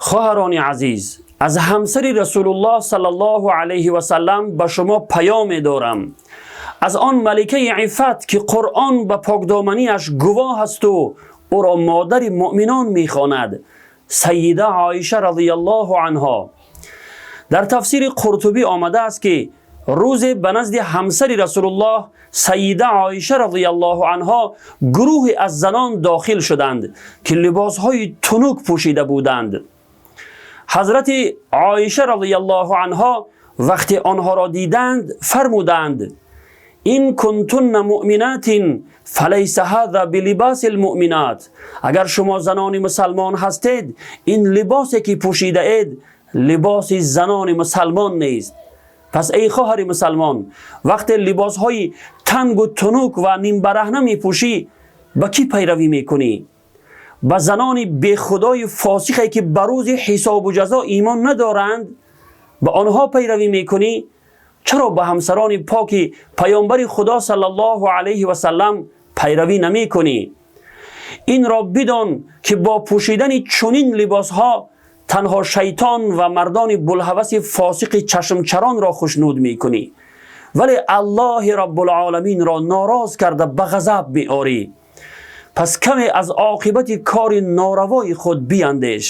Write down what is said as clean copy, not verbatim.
Хоҳарони азиз, аз ҳамсари Расулуллоҳ саллаллоҳу алайҳи васаллам ба шумо паёме дорам, аз он маликаи иффат, ки Қуръон ба покдоманиаш гувоҳ асту ӯро модари муъминон мехонад, Сайида Оиша разияллоҳу анҳо. Дар тафсири Қуртубӣ омадааст, ки рӯзе ба назди ҳамсари Расулуллоҳ Сайида Оиша разияллоҳу анҳо гурӯҳе аз занон дохил шуданд, ки либосҳои тунук пӯшида буданд. Ҳазрати Оиша разияллоҳу анҳо вақте онҳоро диданд, фармуданд: «Ин кунтунна муъминатин фалайса ҳаза билибаси лмуъминат». Агар шумо занони мусалмон ҳастед, ин либосе ки пӯшидаед, либоси занони мусалмон нест. Пас эй хоҳари мусалмон, вақте либосҳои тангу тунук ва нимбараҳна мепӯшӣ, ба кӣ пайравӣ мекунӣ? Ба занони бехудои фосиқе, ки ба рӯзи ҳисобу ҷазо имон надоранд, ба онҳо пайравӣ мекунӣ? Чаро ба ҳамсарони поки паёмбари Худо саллаллоҳу алайҳи васаллам пайравӣ намекунӣ? Инро бидон, ки бо пӯшидани чунин либосҳо танҳо шайтон ва мардони булҳаваси фосиқи чашмчаронро хушнуд мекунӣ, вале Аллоҳи Раббулоламинро нороз карда, ба ғазаб меорӣ. Пас каме аз оқибати кори норавои худ биандеш.